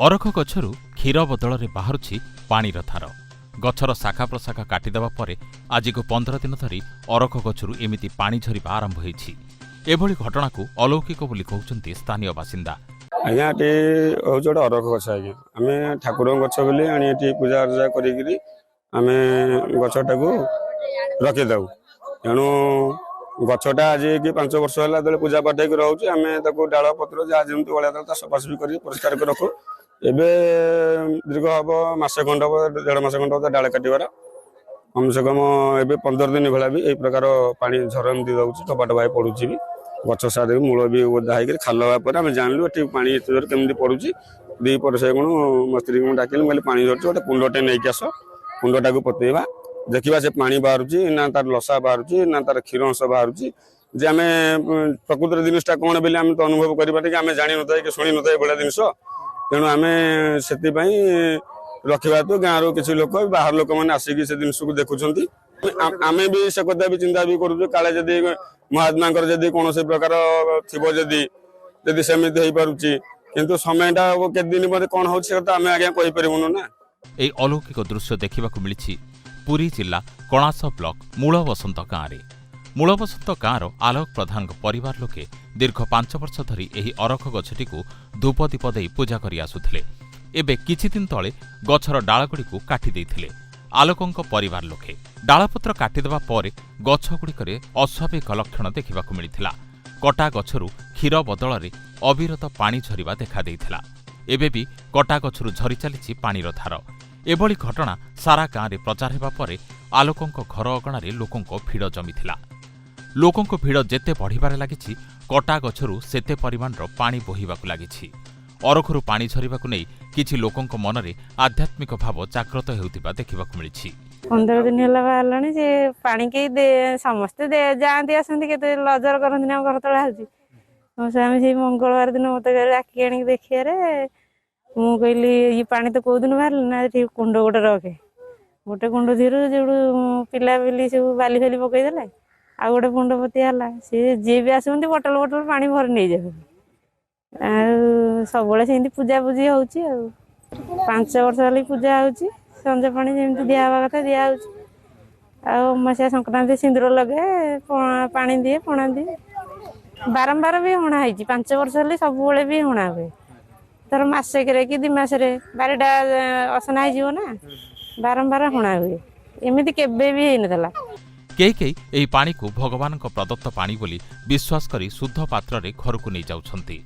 ଅରଖ ଗଛରୁ କ୍ଷୀର ବଦଳରେ ବାହାରୁଛି ପାଣିର ଧାର। ଗଛର ଶାଖା ପ୍ରଶାଖା କାଟିଦେବା ପରେ ଆଜିକୁ 15 ଦିନ ଧରି ଅରଖ ଗଛରୁ ଏମିତି ପାଣି ଝରିବା ଆରମ୍ଭ ହୋଇଛି। ଏଭଳି ଘଟଣାକୁ ଅଲୌକିକ ବୋଲି କହୁଛନ୍ତି ସ୍ଥାନୀୟ ବାସିନ୍ଦା। ଆଜ୍ଞା, ଏଠି ହେଉଛି ଗୋଟେ ଅରଖ ଗଛ ଆଜ୍ଞା। ଆମେ ଠାକୁରଙ୍କ ଗଛ ବୋଲି ଆଣି ଏଠି ପୂଜା ଅର୍ଚ୍ଚନା କରିକିରି ଆମେ ଗଛଟାକୁ ରଖିଥାଉ। ତେଣୁ ଗଛଟା ଆଜି କି 5 ବର୍ଷ ହେଲା ଯେତେବେଳେ ପୂଜା ପାଠ ହେଇକି ରହୁଛି, ଆମେ ତାକୁ ଡାଳ ପତ୍ର ଯାହା ଯେମିତି ଅଳିଆ ତା ସଫାସଫି କରିକି ପରିଷ୍କାର କରି ରଖୁ। ଏବେ ଦୀର୍ଘ ହବ ମାସେ ଖଣ୍ଡ ହବ, ଦେଢ଼ ମାସ ଖଣ୍ଡ ହବ ତା ଡାଳ କାଟିବାର। କମ ସେ କମ ଏବେ 15 ଦିନ ଭଳିଆ ବି ଏଇ ପ୍ରକାର ପାଣି ଝର ଏମିତି ଦଉଛି, ଟପା ଟପା ହେଇ ପଡୁଛି ବି। ଗଛ ସାରେ ବି ମୂଳ ବି ଓଦା ହେଇକିରି ଖାଲ ହେବା ପରେ ଆମେ ଜାଣିଲୁ ଏଠି ପାଣି ଏତେ ଜୋରେ କେମିତି ପଡୁଛି। ଦି ପରେ ସେ କଣ ମୋ ସ୍ତ୍ରୀକୁ ମୁଁ ଡାକିଲି, ମୁଁ କହିଲି, ପାଣି ଝରୁଛି, ଗୋଟେ କୁଣ୍ଡଟେ ନେଇକି ଆସ, କୁଣ୍ଡଟାକୁ ପୋତେଇବା, ଦେଖିବା ସେ ପାଣି ବାହାରୁଛି ନା ତାର ଲସା ବାହାରୁଛି ନା ତାର କ୍ଷୀର ଅଂଶ ବାହାରୁଛି, ଯେ ଆମେ ପ୍ରକୃତରେ ଜିନିଷଟା କଣ ବୋଲି ଆମେ ତ ଅନୁଭବ କରିବା କି ଆମେ ଜାଣିନଥାଏ କି ଶୁଣି ନଥାଏ ଏଭଳିଆ ଜିନିଷ। ତେଣୁ ଆମେ ସେଥିପାଇଁ ରଖିବା ହେତୁ ଗାଁରୁ କିଛି ଲୋକ, ବାହାର ଲୋକମାନେ ଆସିକି ସେ ଜିନିଷକୁ ଦେଖୁଛନ୍ତି। ଆମେ ବି ସେ କଥା ବି ଚିନ୍ତା ବି କରୁଛୁ, କାଳେ ଯଦି ମହାତ୍ମାଙ୍କର ଯଦି କୌଣସି ପ୍ରକାର ଥିବ, ଯଦି ସେମିତି ହେଇପାରୁଛି। କିନ୍ତୁ ସମୟଟା କେତେ ଦିନ ପରେ କଣ ହଉଛି, ସେ କଥା ଆମେ ଆଜ୍ଞା କହିପାରିବୁନୁ ନା। ଏହି ଅଲୌକିକ ଦୃଶ୍ୟ ଦେଖିବାକୁ ମିଳିଛି ପୁରୀ ଜିଲ୍ଲା କଣାସ ବ୍ଲକ ମୂଳବସନ୍ତ ଗାଁରେ। ମୂଳବସନ୍ତ ଗାଁର ଆଲୋକ ପ୍ରଧାନଙ୍କ ପରିବାର ଲୋକେ ଦୀର୍ଘ 5 ବର୍ଷ ଧରି ଏହି ଅରଖ ଗଛଟିକୁ ଧୂପ ଦୀପ ଦେଇ ପୂଜା କରି ଆସୁଥିଲେ। ଏବେ କିଛିଦିନ ତଳେ ଗଛର ଡାଳଗୁଡ଼ିକୁ କାଟି ଦେଇଥିଲେ ଆଲୋକଙ୍କ ପରିବାର ଲୋକେ। ଡାଳପତ୍ର କାଟିଦେବା ପରେ ଗଛଗୁଡ଼ିକରେ ଅସ୍ୱାଭାବିକ ଲକ୍ଷଣ ଦେଖିବାକୁ ମିଳିଥିଲା। କଟା ଗଛରୁ କ୍ଷୀର ବଦଳରେ ଅବିରତ ପାଣି ଝରିବା ଦେଖାଦେଇଥିଲା। ଏବେ ବି କଟା ଗଛରୁ ଝରି ଚାଲିଛି ପାଣିର ଧାର। ଏଭଳି ଘଟଣା ସାରା ଗାଁରେ ପ୍ରଚାର ହେବା ପରେ ଆଲୋକଙ୍କ ଘର ଅଗଣାରେ ଲୋକଙ୍କ ଭିଡ଼ ଜମିଥିଲା। ଲୋକଙ୍କ ଭିଡ଼ ଯେତେ ବଢ଼ିବାରେ ଲାଗିଛି, କଟା ଗଛରୁ ସେତେ ପରିମାଣର ପାଣି ବୋହିବାକୁ ଲାଗିଛି। ଅରଖରୁ ପାଣି ଝରିବାକୁ ନେଇ କିଛି ଲୋକଙ୍କ ମନରେ ଆଧ୍ୟାତ୍ମିକ ଭାବ ଜାଗ୍ରତ ହେଉଥିବା ଦେଖିବାକୁ ମିଳିଛି। 15 ଦିନ ହେଲା ବାହାରିଲାଣି ସେ ପାଣି। କେହି ଦେ ସମସ୍ତେ ଯାଆନ୍ତି ଆସନ୍ତି, କେତେ ନଜର କରନ୍ତିନି। ଆମ ଘର ତଳେ ହଉଛି। ମୋ ସ୍ୱାମୀ ସେଇ ମଙ୍ଗଳବାର ଦିନ ମତେ କହିଲେ ଡାକି ଆଣିକି ଦେଖିବାରେ। ମୁଁ କହିଲି, ଇଏ ପାଣି ତ କୋଉ ଦିନ ବାହାରିଲା ନା, ଏଠି କୁଣ୍ଡ ଗୋଟେ ରଖେ। ଗୋଟେ କୁଣ୍ଡ ଧିରୁ ଯୋଉଠୁ ପିଲାପିଲି ସବୁ ବାଲି ଫାଲି ପକେଇଦେଲେ, ଆଉ ଗୋଟେ କୁଣ୍ଡ ପୋତିଆ ହେଲା। ସିଏ ଯିଏ ବି ଆସନ୍ତି, ବୋଟଲ ବୋଟଲ ପାଣି ଭରି ନେଇଯାଉଛନ୍ତି। ଆଉ ସବୁବେଳେ ସେମିତି ପୂଜା ପୂଜି ହଉଛି। ଆଉ 5 ବର୍ଷ ହେଲା ପୂଜା ହଉଛି। ସଞ୍ଜ ପାଣି ଯେମିତି ଦିଆହବା କଥା ଦିଆହଉଛି। ଆଉ ଅମାବାସ୍ୟା, ସଂକ୍ରାନ୍ତି ସିନ୍ଦୁର ଲଗାଏ, ପାଣି ଦିଏ, ପଣା ଦିଏ। ବାରମ୍ବାର ବି ହଣା ହେଇଛି। 5 ବର୍ଷ ହେଲେ ସବୁବେଳେ ବି ହଣା ହୁଏ। ଧର ମାସେକରେ କି 2 ମାସରେ ବାରିଟା ଅସନା ହେଇଯିବ ନା, ବାରମ୍ବାର ହଣା ହୁଏ। ଏମିତି କେବେ ବି ହେଇନଥିଲା। କେହି କେହି ଏହି ପାଣିକୁ ଭଗବାନଙ୍କ ପ୍ରଦତ୍ତ ପାଣି ବୋଲି ବିଶ୍ୱାସ କରି ଶୁଦ୍ଧ ପାତ୍ରରେ ଘରକୁ ନେଇଯାଉଛନ୍ତି।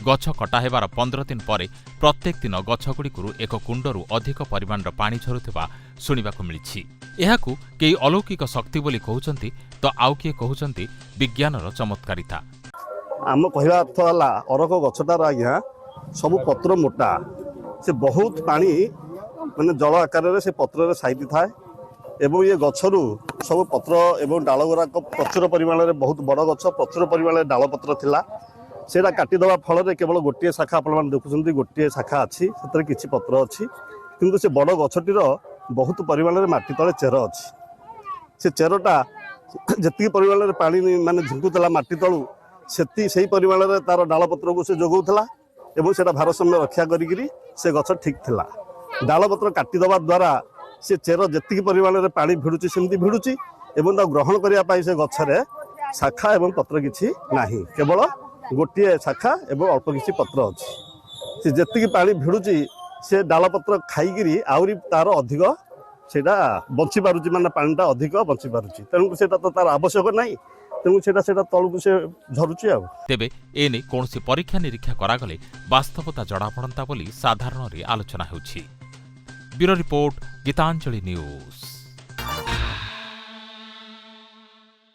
ଗଛ କଟା ହେବାର 15 ଦିନ ପରେ ପ୍ରତ୍ୟେକ ଦିନ ଗଛଗୁଡ଼ିକରୁ ଏକ କୁଣ୍ଡରୁ ଅଧିକ ପରିମାଣର ପାଣି ଝରୁଥିବା ଶୁଣିବାକୁ ମିଳିଛି। ଏହାକୁ କେହି ଅଲୌକିକ ଶକ୍ତି ବୋଲି କହୁଛନ୍ତି ତ ଆଉ କିଏ କହୁଛନ୍ତି ବିଜ୍ଞାନର ଚମତ୍କାରିତା। ଆମ କହିବା ଅର୍ଥ ହେଲା, ଅରଖ ଗଛଟାର ଆଜ୍ଞା ସବୁ ପତ୍ର ମୋଟା। ସେ ବହୁତ ପାଣି ମାନେ ଜଳ ଆକାରରେ ସେ ପତ୍ରରେ ସାଇତି ଥାଏ ଏବଂ ଇଏ ଗଛରୁ ସବୁ ପତ୍ର ଏବଂ ଡାଳ ଗୁଡ଼ାକ ପ୍ରଚୁର ପରିମାଣରେ, ବହୁତ ବଡ଼ ଗଛ, ପ୍ରଚୁର ପରିମାଣରେ ଡାଳ ପତ୍ର ଥିଲା। ସେଇଟା କାଟିଦେବା ଫଳରେ କେବଳ ଗୋଟିଏ ଶାଖା, ଆପଣମାନେ ଦେଖୁଛନ୍ତି, ଗୋଟିଏ ଶାଖା ଅଛି, ସେଥିରେ କିଛି ପତ୍ର ଅଛି। କିନ୍ତୁ ସେ ବଡ଼ ଗଛଟିର ବହୁତ ପରିମାଣରେ ମାଟି ତଳେ ଚେର ଅଛି। ସେ ଚେରଟା ଯେତିକି ପରିମାଣରେ ପାଣି ମାନେ ଝିଙ୍କୁଥିଲା ମାଟି ତଳୁ, ସେଇ ପରିମାଣରେ ତାର ଡାଳପତ୍ରକୁ ସେ ଯୋଗାଉଥିଲା ଏବଂ ସେଇଟା ଭାରସାମ୍ୟ ରକ୍ଷା କରିକିରି ସେ ଗଛ ଠିକ୍ ଥିଲା। ଡାଳପତ୍ର କାଟିଦେବା ଦ୍ୱାରା ସେ ଚେର ଯେତିକି ପରିମାଣରେ ପାଣି ଭିଡୁଛି, ସେମିତି ଭିଡୁଛି ଏବଂ ତାକୁ ଗ୍ରହଣ କରିବା ପାଇଁ ସେ ଗଛରେ ଶାଖା ଏବଂ ପତ୍ର କିଛି ନାହିଁ। କେବଳ ଗୋଟିଏ ଶାଖା ଏବଂ ଅଳ୍ପ କିଛି ପତ୍ର ଅଛି। ସେ ଯେତିକି ପାଣି ଭିଡୁଛି, ସେ ଡାଳପତ୍ର ଖାଇକିରି ଆହୁରି ତାର ଅଧିକ ସେଇଟା ବଞ୍ଚି ପାରୁଛି, ମାନେ ପାଣିଟା ଅଧିକ ବଞ୍ଚି ପାରୁଛି। ତେଣୁ ସେଇଟା ତ ତାର ଆବଶ୍ୟକ ନାହିଁ। ତେଣୁ ସେଇଟା ତଳକୁ ସେ ଝରୁଛି ଆଉ। ତେବେ ଏନେଇ କୌଣସି ପରୀକ୍ଷା ନିରୀକ୍ଷା କରାଗଲେ ବାସ୍ତବତା ଜଣାପଡ଼ନ୍ତା ବୋଲି ସାଧାରଣରେ ଆଲୋଚନା ହେଉଛି। Bureau report, Gitanjali news.